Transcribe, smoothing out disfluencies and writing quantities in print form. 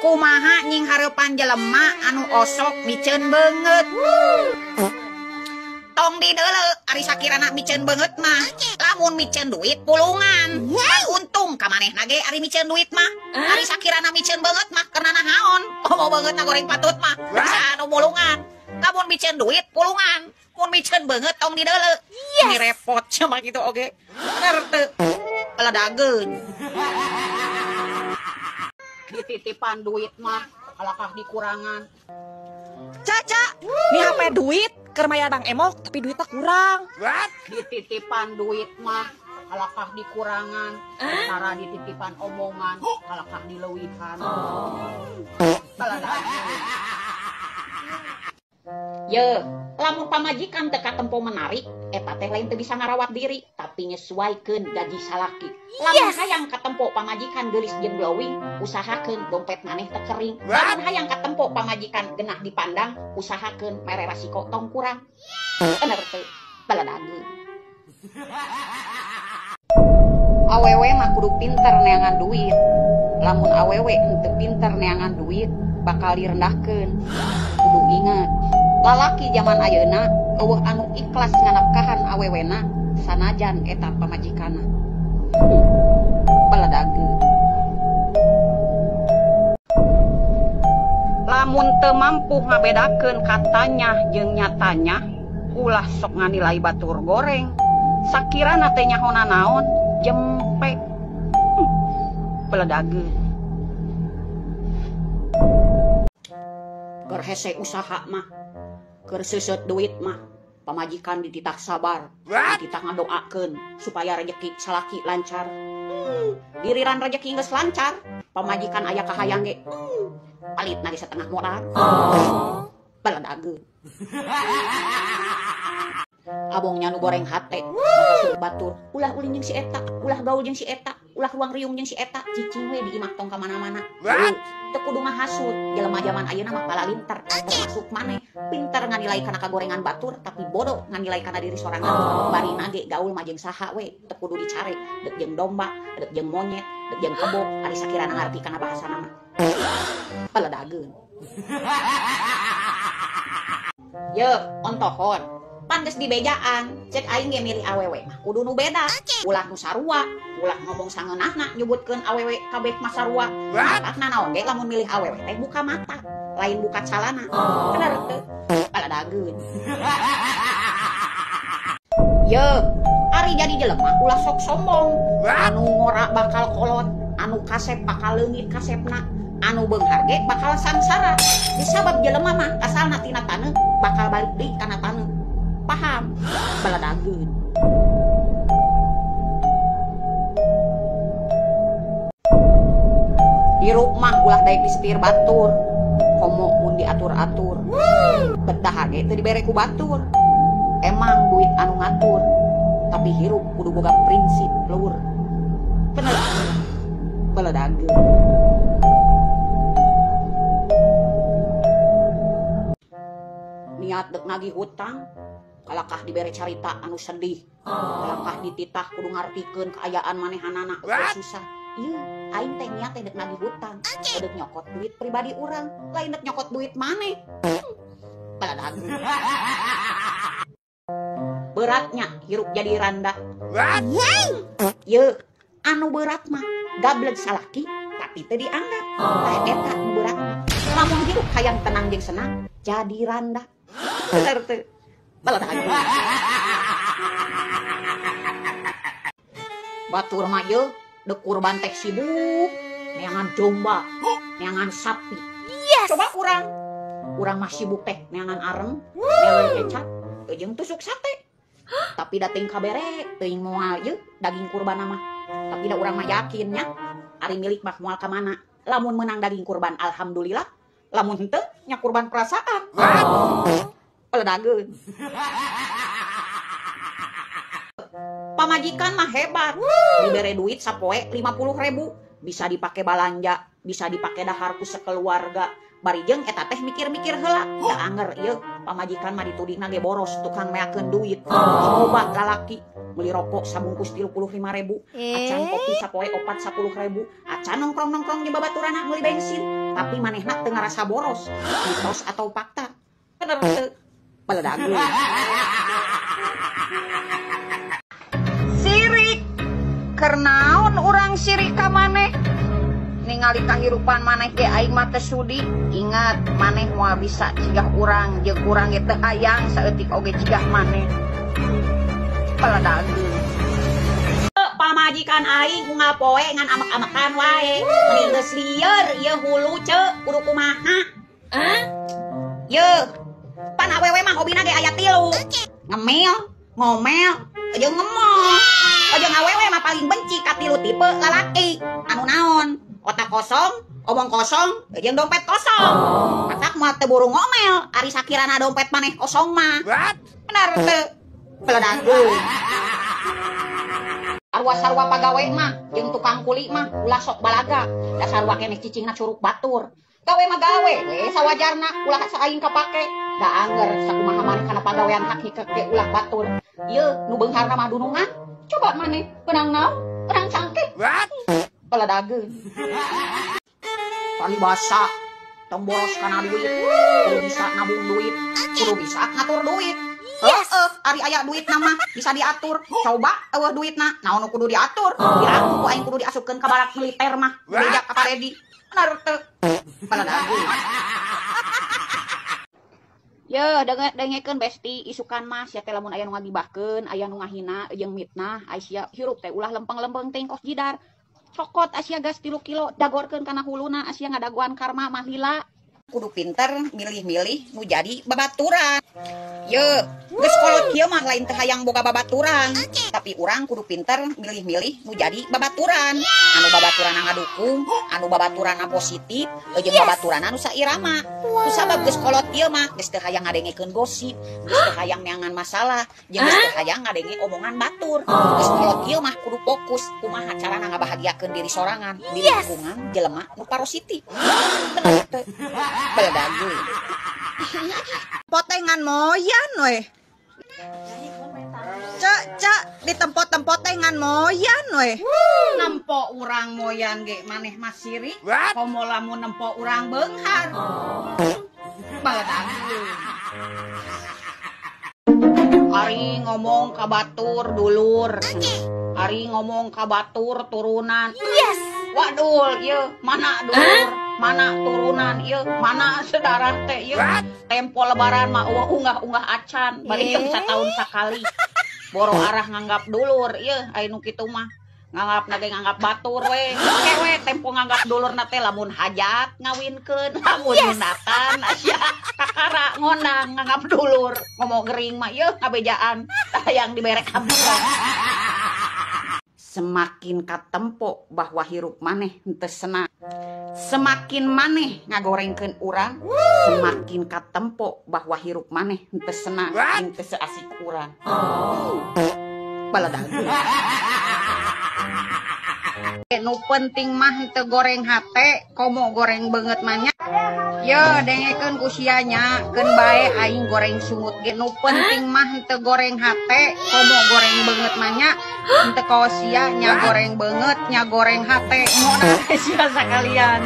Kumaha nying hareupan jelema anu osok miceun beungeut. Tong dideuleu ari sakirana miceun beungeut mah. Lamun miceun duit pulungan. Pan untung ka manehna ge ari miceun duit mah. Ari sakirana miceun beungeut mah keur nanahaon. Komo beungeutna goreng patut mah. Bisa anu mulungan. Lamun miceun duit pulungan. Mun miceun beungeut tong dideuleu. Yes. Ini repot cuma gitu oge. Bener teu. Peledageun. Dititipan duit mah kalakah dikurangan. Caca, ini HP duit keur mayar Bang Emok tapi duitnya kurang. What? Dititipan duit mah kalakah dikurangan. Cara dititipan omongan kalakah dileuwihan. Ye, lamun pamajikan teu katempo menarik, eta teh lain teu bisa ngarawat diri, tapi nyesuaikeun gaji salaki. Lamun hayang katempo pamajikan geulis jeung glowing, usahakeun dompet maneh teu kering. Lamun hayang katempo pamajikan genah dipandang, usahakeun mere rasiko tong kurang. Bener teu? Baladangeun. Awewe mah kudu pinter neangan duit. Lamun awewe henteu pinter neangan duit, bakal direndahkeun. Kudu inget, lalaki zaman ayeuna eueuh anu ikhlas nganapkahan awewena sanajan eta pamajikanna. Baladangeun. Lamun teu mampu ngabedakeun katanya jeung nyatanya, ulah sok nganilai batur goreng. Sakirana teh nyahona naon, jempe. Baladangeun. Keur hese usaha mah, keur seuseut duit mah, pamajikan dititah sabar, dititah ngadoakeun supaya rejeki salaki lancar. Giliran rejeki geus lancar, pamajikan aya kahayang ge, palitna ge setengah modal. Baladangeun. Abongnya nu goreng hate, makasih batur, ulah ulin jeung si eta, ulah gaul jeung si eta, ulah ruang riung jeung si eta, cicing we di imah tong ka mana-mana. Teu kudu ngahasut, jelema jaman ayeuna mah palalinter, termasuk maneh, pinter nganilai kana kagorengan batur tapi bodoh nganilai kana diri sorangan. Barina ge gaul mah jeung saha we, teu kudu dicare, deuk jeung domba, deuk jeung monyet, deuk jeung kebo, ari sakirana ngarti kana bahasana mah. Paledageun. Ye, ontohon. Pan geus dibejaan, cek aing ge milih awewe mah kudu nu beda. Ulah nu sarua, ulah ngomong sangeunahna nyebutkeun awewe kabeh mah sarua. Matakna naon ge lamun milih awewe teh buka mata, lain buka calana. Bener teu? Paladageun. Ye, ari jadi jelema ulah sok sombong. Anu ngora bakal kolot, anu kasep bakal leungit kasepna, anu beunghar ge bakal sangsara. Disabab jelema mah asalna tina taneuh bakal balik deui kana taneuh. Paham? Baladageun. Hirup mah ulah daek disetir batur, komo mun diatur-atur. Betah ge teu dibere ku batur. Emang duit anu ngatur, tapi hirup kudu boga prinsip lur. Bener. Baladageun. Niat dek nagih hutang, kalakah dibere carita anu sedih, kalakah dititah kudu ngartikeun kaayaan manehanana keur susah. Ieu aing teh niat teh dek nagih hutang, dek nyokot duit pribadi urang, lain dek nyokot duit maneh. Baladageun. Beratnya hirup jadi randa. Ye, anu berat mah gableg salaki tapi teu dianggap. Tah eta nu berat mah. Lamun hirup hayang tenang jeung senang jadi randa. Bener teu? Baladageun. Batur mah ye dek kurban teh sibuk neangan domba, neangan sapi. Yes. Coba urang mah sibuk teh neangan areng, neangan kecap, jeung tusuk sate. Tapi dating kabere teuing moal ye daging kurban mah. Tapi da urang mah yakin nya ari milik mah moal ka mana. Lamun menang daging kurban alhamdulillah, lamun henteu nya kurban perasaan. Peledageun. Pamajikan mah hebat, dibere duit sapoe 50.000, bisa dipake balanja, bisa dipake dahar ku sekeluarga. Bari jeung eta teh mikir-mikir heula, da anger ieu pamajikan mah ditudingna ge boros tukang meakeun duit. Coba lalaki beli rokok sabungkus 35.000, acan kopi sapoe 4 10.000, acan nongkrong-nongkrong jeung babaturana meuli bensin. tapi manehna teu ngarasa boros. Mitos atau fakta? Bener teu? Baledageun. Sirik. Keur naon urang sirik ka maneh? Ningali kahirupan maneh ge aing mah teu sudi. Ingat, maneh moal bisa cigah urang jeung urang ge teu hayang saeutik oge cigah maneh. Baledageun. Pamajikan aing unggal poe ngan amek-amekan wae. Mending geus lieur ieu hulu ceu kudu kumaha? Yeuh. Pan awewe mah hobina ge aya 3. Ngemil, ngomel, jeung ngemol. Jeung awewe mah paling benci ka 3 tipe lalaki. Anu naon? Otak kosong, omong kosong, jeung dompet kosong. Matak mah teu buru ngomel, ari sakirana dompet maneh kosong mah. Bener teu? Beledageun. Sarua-sarua pagawe mah jeung tukang kuli mah ulah sok balaga. Da sarua keneh cicingna curug batur. Gawe mah gawe we sawajarna ulah saaing kapake. Da angger sakumaha maneh kana pagawean hak hikek ge ulah batur. Ieu nu beungharna mah dunungan. Coba maneh benang naon? Benang cangkeh. Beledageun. Paribasa tong boros kana duit, kudu bisa nabung duit, kudu bisa ngatur duit. Yes. Ari aya duit nama bisa diatur. Coba eueuh duitna, naon kudu diatur. Diraku ku aing kudu diasupkeun ka barak militer mah. Beja ka Pak Dedi. Bener teu? Baledageun. Yeuh, dengekeun besti isukan mah sia teh lamun aya nu ngagibahkeun, aya nu ngahina jeung mitnah, ai sia hirup teh ulah lempeng-lempeng teuing kos jidar. Cokot asia gas 3 kilo, dagorkeun kana huluna asia ngadagoan karma mah lila. Kudu pinter milih-milih nu jadi babaturan. Ye, geus kolot kieu mah lain teu hayang boga babaturan. Tapi urang kudu pinter milih-milih nu jadi babaturan. Anu babaturan ngadukung, anu babaturan positif, jeung babaturan anu sairama. Ku sabab geus kolot kieu mah geus teu hayang ngadengekeun gosip, geus teu hayang neangan masalah, jeung geus teu hayang ngadenge omongan batur. Geus kolot kieu mah kudu fokus kumaha carana ngabahagiakeun diri sorangan di lingkungan jelema nu parositif. Bener teu? Beledageun. Potengan moyan weh. Cek cek di tempat-tempotengan moyan weh. Nempo urang moyan ge maneh mah sirik. Komo lamun nempo urang beunghar. Beledageun. Ari ngomong ka batur dulur. Ari ngomong ka batur turunan. Yes. Waduh, ieu mana dulur? Mana turunan ieu? Mana sedarah teh ieu? Tempo lebaran mah eueuh unggah-unggah acan, bari jeung sataun sakali. Boro arah nganggap dulur ieu aya nu kitu mah. Nganggapna ge nganggap batur we. Oke we tempo nganggap dulurna teh lamun hajat ngawinkeun, lamun nyunatan sia kakara ngondang nganggap dulur. Ngomong gering mah ieu ngabejaan hayang dibere hampura. Semakin katempo bahwa hirup maneh henteu senang, semakin maneh ngagorengkeun urang, semakin katempo bahwa hirup maneh henteu senang, henteu seasik urang. Baledageun. Nu penting mah henteu goreng hate, komo goreng beungeut mah nya. Ye, dengekeun ku sia nya, keun bae aing goreng sungut ge. Nu penting mah henteu goreng hate, komo goreng beungeut mah nya. Henteu kaos sia nya goreng beungeut, nya goreng hate. Mau sia sakalian.